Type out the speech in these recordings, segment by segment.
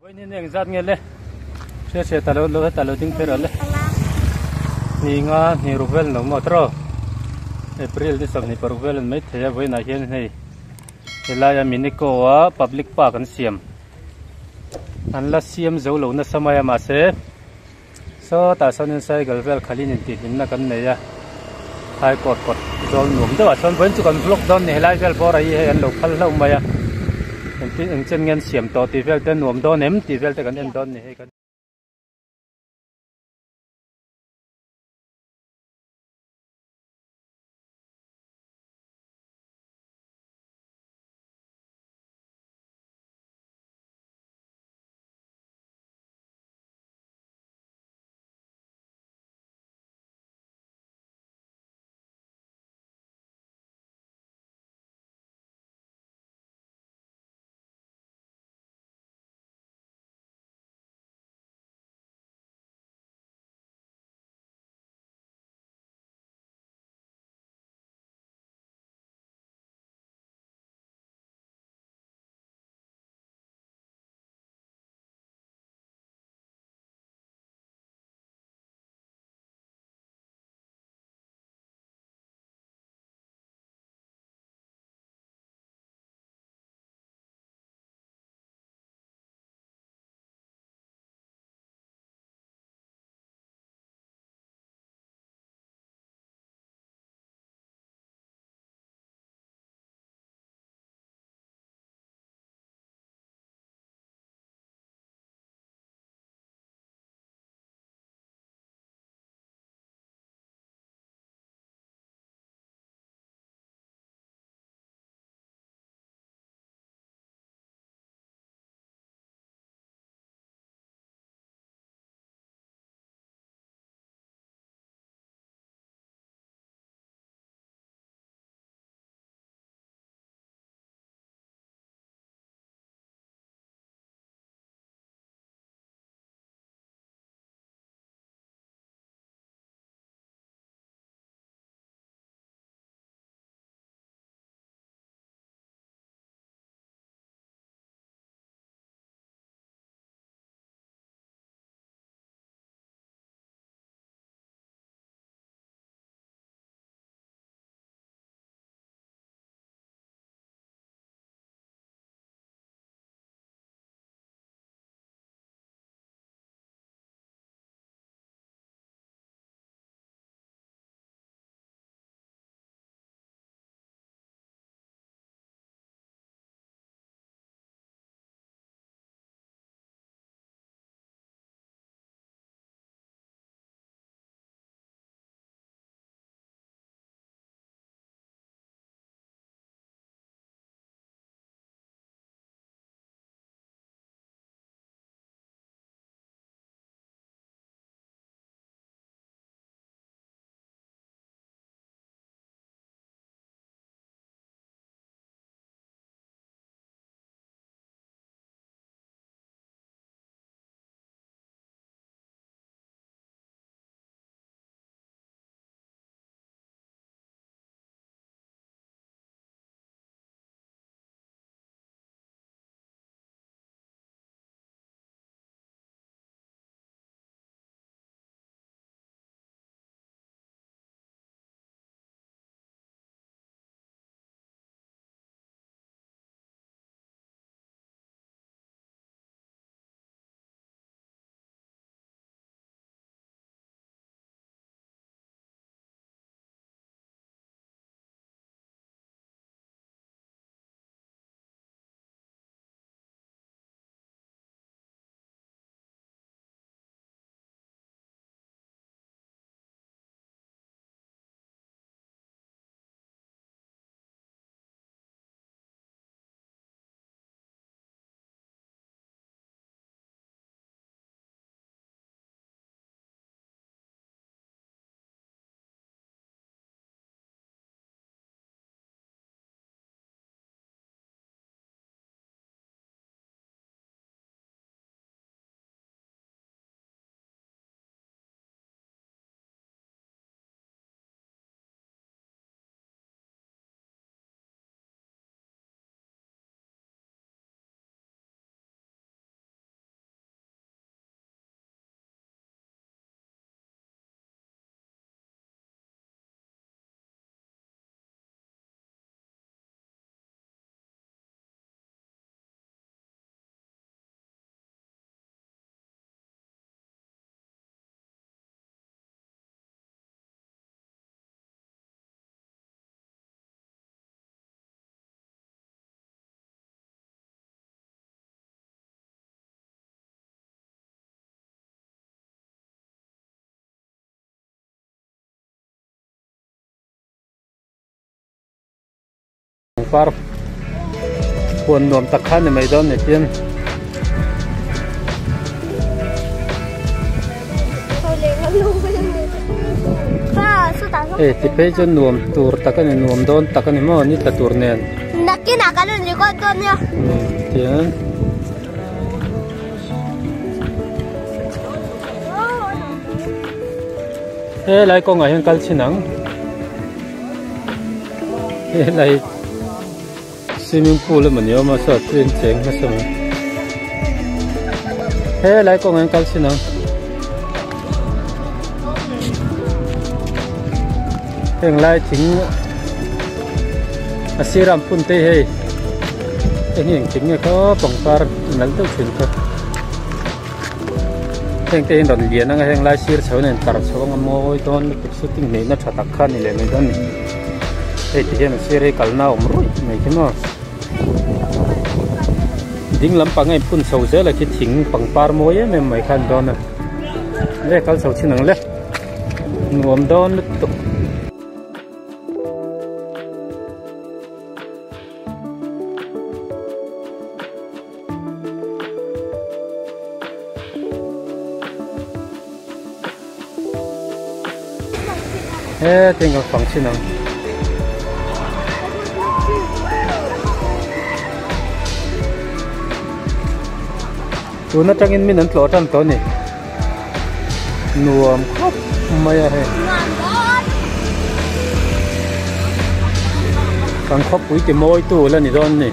Vawiin hi engzat nge le? Hria hria ta lo lo heta lo ding phei rawh le. Ni nga hnih ruk vel an lo maw tawh. April ni 26 vel an mai thei a vawiinah hian hei helaia Minico a public park an siam. An la siam zo lo nasa mai a mahse sawtah sawnin cycle vel khalhin intihhlimna kan nei a high court kawt zawl nuam deuhah sawn vawiin chu kan vlog dawn a ni helai vel bawr ah hi hei an lo phal hlauh mai a engtin engchen nge an siam tawh tih vel te a nuam dawn em tih vel te kan en dawn a ni hei kan. Pangpar huan nuam tak kha ni mai dawn ni tin. Hei ti phei chu nuam tur tak a ni nuam dawn tak a ni maw ni tla tur nen. Nakinah kan rawn record dawn nia. Tiang. Helai kawngah hian kal chhin ang. Helai swimming pool emaw ni awm a saw tui an cheng nasa mai. Helai kawngah hian kal chhin ang. Heng lai thing a sir a an phun te hi hei eng hi engtin nge khaw pangpar nalh deuh thin kha. Heng te hi an rawn lian anga heng lai sir chho in a intar chho anga mawi dawn lutuk shooting neihna tha tak kha a ni leh mai dawn a ni. Hei ti hian a sir hi kalna a awm ruih mai khi maw. Ding lampang a inphun chho zel a khi thing pangpar mawi em em mai kha a ni dawn a. Le kal chho chin ang le. Nuam dawn lutuk. He tin kan fang chin ang. Tun atangin min an tlawh tan tawh a ni. Nuam khawp mai a hei. Kan khawpui ti mawi tu la ni dawn ni.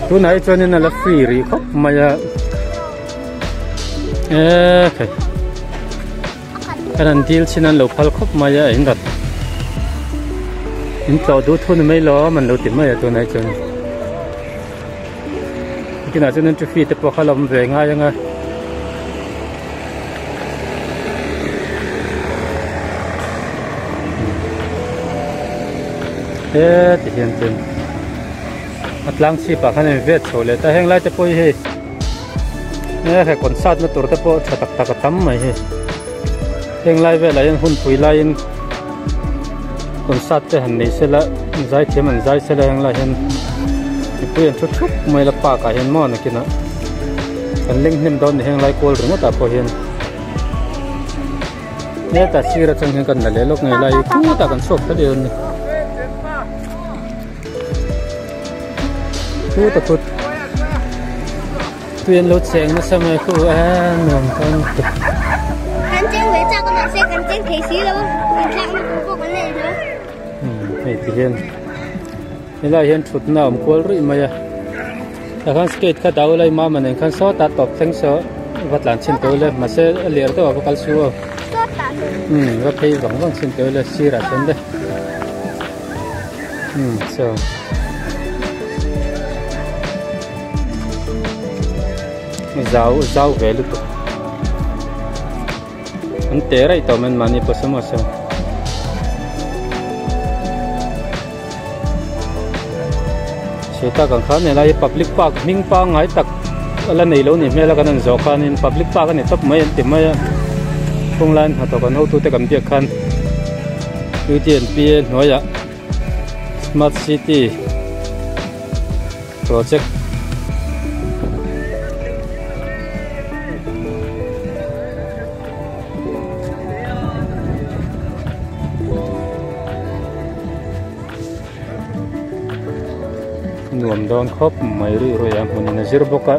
Tunah hi chuanin a la free rih khawp mai a. Eee khai. Kan han dil chin an lo phal khawp mai a in rat. In tlawh duh thu ni mai lo an lo ti mai a tunah hi chuan. Kinah chuan entry fee te pawh kha la awm ve ngai ang a. He ti hian chuan a tlang chhip ah khan a invet chho leh ta heng lai te pawh hi hei he he concert na tur te pawh tha tak tak a tam mai hei heng lai velah hian hun pui laiin concert te han nei sela zaithiam an zai sela heng lai hian mipui an thu thup mai la park ah hian maw nakinah kan leng hnem dawn ni heng lai kual ringawt ah pawh hian hetah sir atang hian kan la leh lawk ngei lai hi khutah kan chhuak thei dawn a ni khutah khut tui an lo cheng nasa mai khu a nuam dawn lutuk. Kan cheng ve chak a mahse kan cheng thei si lo a inthlakna tur pawh kan nei lo. Hei ti hian helai hian thutna a awm kual ruih mai a tah khan skate kha dah ula i mama nen khan sawtah tawp thleng saw va tlan chhin teh ula mahse a ler deuh ah va kal su aw va phei vang vang chhin teh ula sirah chuan le saw. Zau zau ve lutuk an te raih tawh mai mahni pawh saw maw saw. Chheta kan khan helai hi public park hming pangngai tak a la nei lo ni hmel a kan han zawh khanin public park a ni tawp mai an ti mai a kawng laiin hnathawk an hotute kan biak khan UTNP hnuaiah smart city project Nuam dawn khawp mai ruih ruih a hmunin a zir bawk a.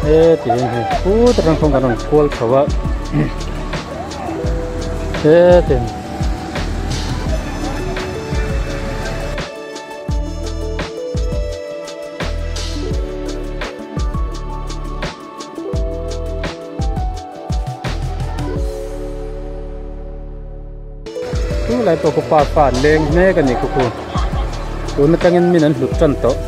He ti hian hei phut atang khawn kan rawn kual chho a he ti hian. Chu lai pawh khu pa fa an leng mek a ni khu khu tun atangin min an hlut tan tawh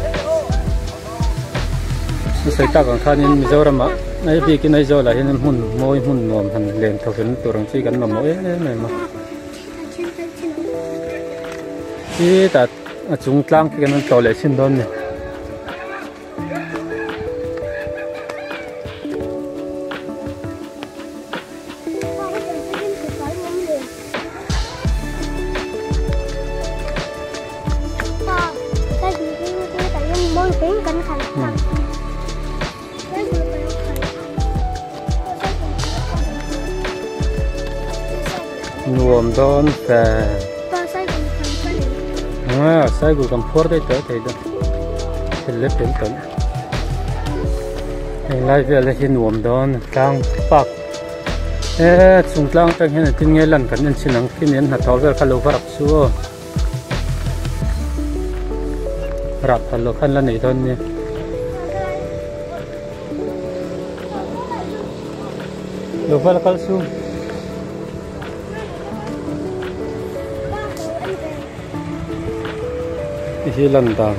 a sawi tak ang khanin Mizoram ah a bikin Aizawl ah hian hmun mawi hmun nuam han len tho fel tur ang chi kan mamawh em em a chutah a chung tlang khi kan han tlawh leh chhin dawn a ni. Nuam dawn fe. Ah, cycle kan phuar daih tawh thei dawn. Thil lek tel tawlh. Heng lai vel hi nuam dawn tlang park. E chung tlang atang hian engtin nge lan kan en chin ang khi mi an hnathawh vel kha lo va rak chu aw. Rah phal loh khan la nei dawn nia. Lo va la kal chu. Hei hi lan dan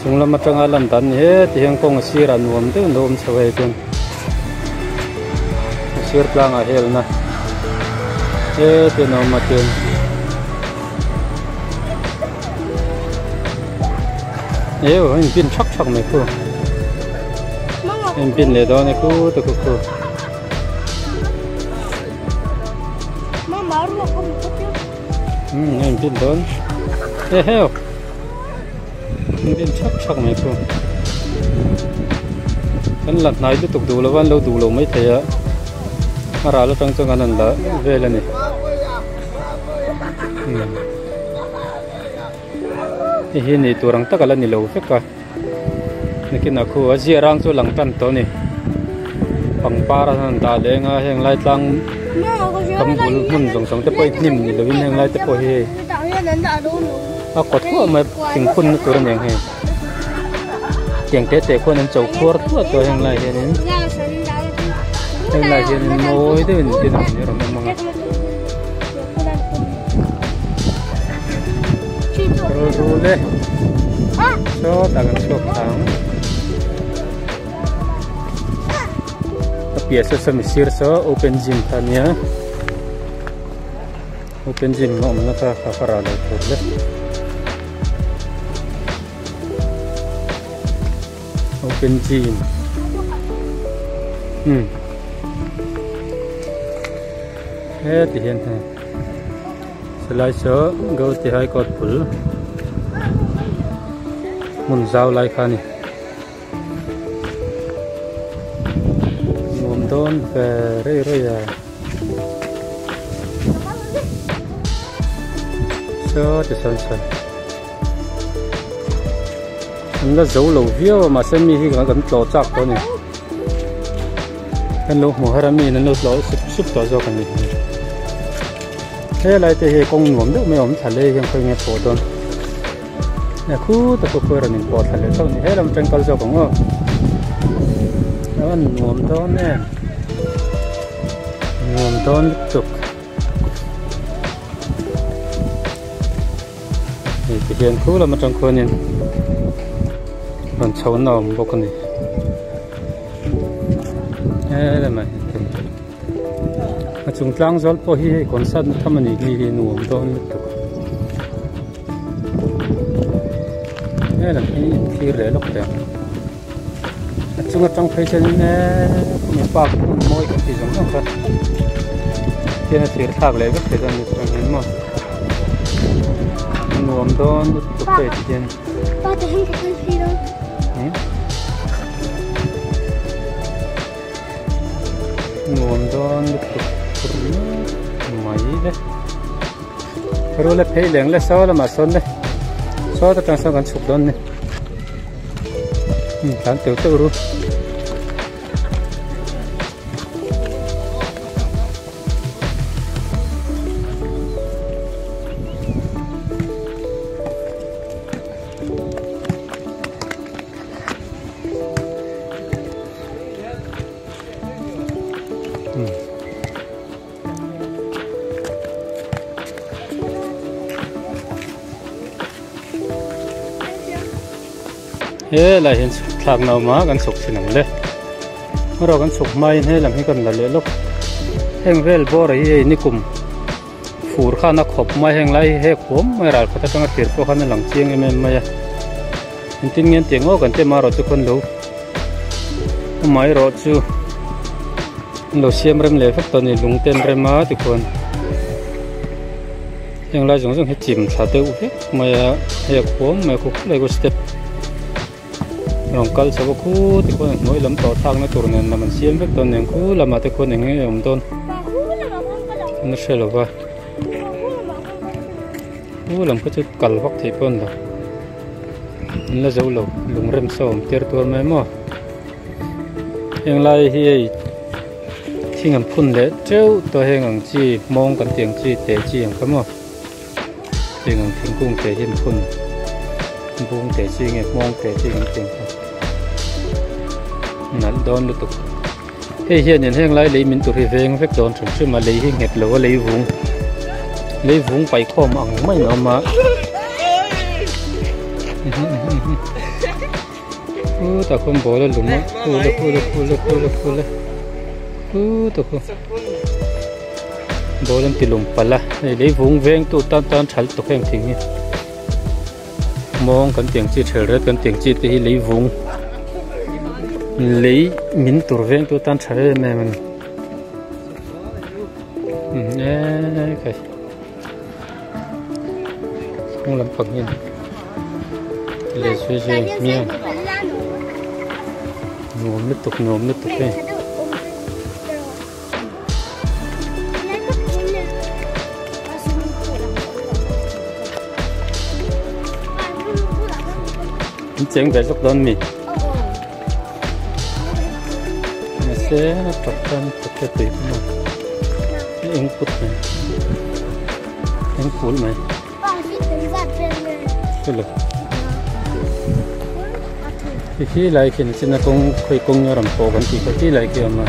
chung lam atanga lan dan ni he ti hian kawng a sirah nuam deuh in lo awm chho hei chuan a sir tlangah helna he tian a awm a chuan eu a inpin thak thak mai khu a inpin leh dawn e khu te khu khu. Umm a inpin dawn e heu inpin thak thak mai khu kan la hnai lutuk duh lo va an lo duh lo maithei a a ral atang chuan kan han la vel a ni. Hei hi nei tur ang tak a la ni lo vek a nakinah khu a ziah rang chu a lang tan tawh a ni pangpar a han dah leng a heng lai tlang kam bul hmun zawng zawng te pawh hi hnim ni lovin heng lai te pawh hi hei a kaw thuah mai thing phun na tur a ni ang hei tiang te te khuan an cho khuar thuah tawh a heng lai hianin heng lai hianin mawi deuhin tin a rawn awm ang a. Rawlrul e sawtah kan chhuak thang a piah saw saw misir saw open gym kha ania open gym a awmna kha kha ka rah lo tur le open gym umm heti hian hei Helai saw Gauhati High Court bul hmun zau lai kha a ni. Nuam dawn ve rei rei a. Saw ti sawn sawn. An la zo lo viau a mahse mi hi kan tlawh chak tawh a ni. Kan lo hmu har a mi in an lo tlawh sup sup tawh zawk a ni. Helai te hi kawng nuam deuh mai a awm thla lei hian khawi nge pawh dawn e khuta khu khawi rawn inpawh thla leh chauh a ni helam atang kal zawk ang aw a nuam dawn em nuam dawn lutuk hei ti hian khu lam atang khuanin rawn chho na awm bawk a ni helamah hian A chung tlang zawl pawh hi hei concert na tham a nih hi hi nuam dawn lutuk he lam hi inthlir leh lawk teh ang a chung atang phei chuanin eee khumi park hmun mawi kan tih zawng zawng kha khian a thir thlak leh vek thei dawn a ni chuan hian maw nuam dawn lutuk hei ti hian. Nuam dawn lutuk mai le rul a phei leng le saw lamah sawn le saw te tang sawn kan chhuk dawn ni tlan teuh teuh ru. He lai hian chhuk thlak na awm a kan chhuk thin ang le erawh kan chhuk hma in he lam hi kan la leh lawk heng vel bawr hi hei nikum fur khan a khawp mai heng lai hi hek huam mai ral khat atanga thlir pawh khan a lang chiang em em mai a engtin nge an tih ang aw kan ti amaherawh chu khawn lo amaherawh chu an lo siam rem leh vek tawh a ni lung te an rem a tikhuan heng lai zawng zawng hi chim thla deuh vek mai a hek huam mai a khup lai khu step. Rawn kal chho a khu te khuan a hnuai lam tawh thlakna tur nen lam an siam vek dawn nen khu lamah te khuan eng nge awm dawn. An la hre lo va. U lam kha chu kal vak theih pawh a ni lo. An la zo lo lung rem sa awm tir tur mai maw. Heng lai hi hei thing an phun leh teuh tawh heng ang chi hmawng kan tih ang chi te chi ang kha maw. Heng ang thingkung te hi an phun bung te chi nge hmawng te chi kan tih ang kha. Nalh dawn lutuk. Hei hianin heng lai lei min tur hi veng vek dawn hrim hrim a, lei hi nghet lo a lei vung lei vung paikhawm ang maiin a awm a. Khutah khuan ball a lum a, khula khula khula khula khula khutah khu ball an ti lum palh a, hei lei vung veng tu tan tan tha lutuk heng thing hi mawng kan tih ang chi thel ret kan tih ang chi te hi lei vung lei min tur veng tu tan tha em em a ni eee khai kawng lampang hian leh zui zui hmiang nuam lutuk nuam lutuk hei. An cheng ve zawk dawn mi mahse pakhat pakhat tui pawh a eng put mai eng pul mai helo khi khi lai khi chin a kawng khawi kawng nge rawn pawh kan tih kha khi lai khi a awm a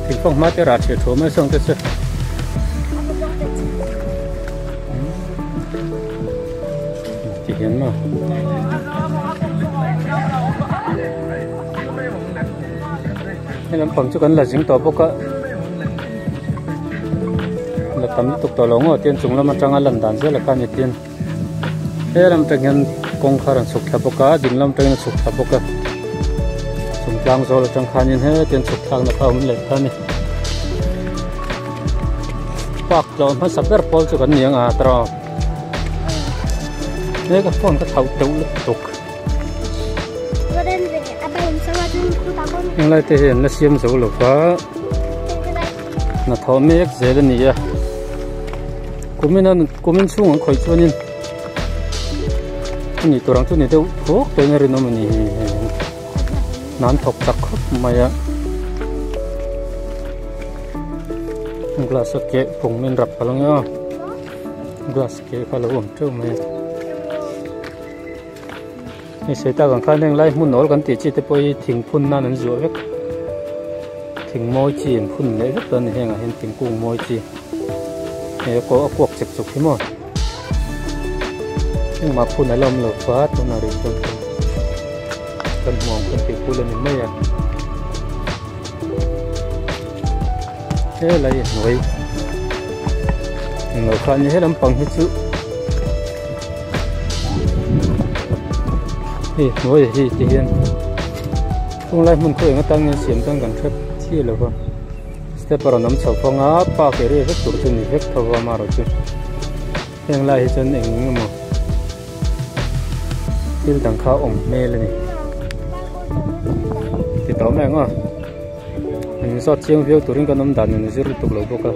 thil pawh hma te rah ṭheh ṭhuah mai sawn te chu ti hian maw. He lampang chu kan la zing tawh bawk a la tam lutuk tawh lo ngawt hian chung lam atanga lan dan zel a kha ni tin he lam atang hian kawngkhar an chhuk thla bawk a ding lam atangin a chhuk thla bawk a chung tlang zawl atang khanin hetiang chhuk thlakna kha a awm leh kha a ni park tlawh hmasa ber pawl chu kan ni ang a tawh he ka phone ka thlauh teuh lutuk. Henglai te hi an la siam zo lo va hnathawh mek zel a ni a kumin a kumin chhung an khawih chuanin a ni tur ang chu ni deuh thuk tawhin a rinawm a ni hna an thawk chak khawp mai a glass a keh phung min rap palh ang e aw glass keh kha a lo awm teuh mai a. Hei sawi tak ang khan heng lai hmun awl kan tih chi te pawh hi thing phun nan an zuah vek thing mawi chi an phun leh vek dawn a ni hengah hian thingkung mawi chi he a a kuak chek chuk hi maw engmah phun a la awm lo va tunah rih chuan kan hmu ang kan tih pul a ni mai a helai hnuai englo kha a ni he lampang hi chu. Hei hnuaiah hi ti hian chunglai hmun khaw eng atang nge siam chuan kan hre chiah lo va step a rawn awm chho fang a park area vek tur chu a ni vek tho va amaherawhchu heng lai hi chuan eng eng emaw thil dang kha a awm hmel a ni ti tawh mai ang aw an inzawt chiang viau turin kan awm dan in zir lutuk lo bawk a.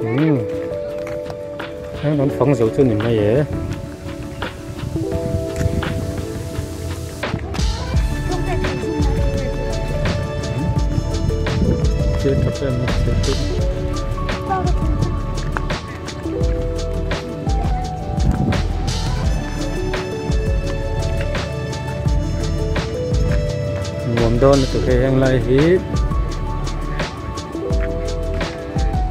Umm heng kan fang zo chu ni mai e. Thil tha em em thil chu. Nuam dawn lutuk hei heng lai hi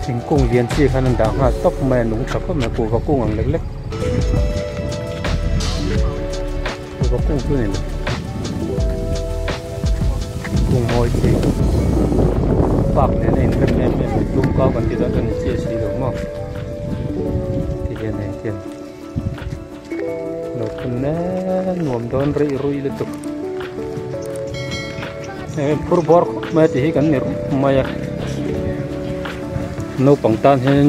thingkung lian chi khan an dah nghal tawp mai a nung tha khawp mai kuhva kung ang lek lek kuhva kung chu a ni lo kung mawi chi park nen a inrem em em mai tum kau kan tih dawn chuan ni chiah si lo maw ti hian hei hian lo phun mek nuam dawn rih ruih lutuk hei phur bawr khawp mai a tih hi kan ni rup mai a naupang tan hian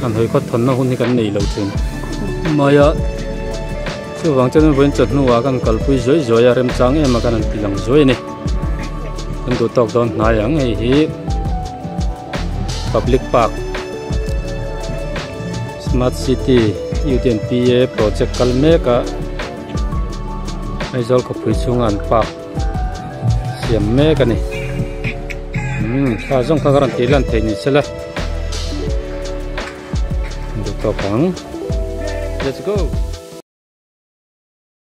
an hawi khawt thawnna hun hi kan nei lo thin mai a. Chuvang chuan vawiin chawhnuah kan kalpui zuai zuai a remchang em a kan han ti lang zuai a ni. Kan duh tawk dawn hnai ang hei hi public park smart city U_P_A project kal mek a Aizawl khawpui chhunga an park siam mek a ni. Umm thla zawng kha ka rawn tih lan theih ni se la. Duh tawk ang. Let's go.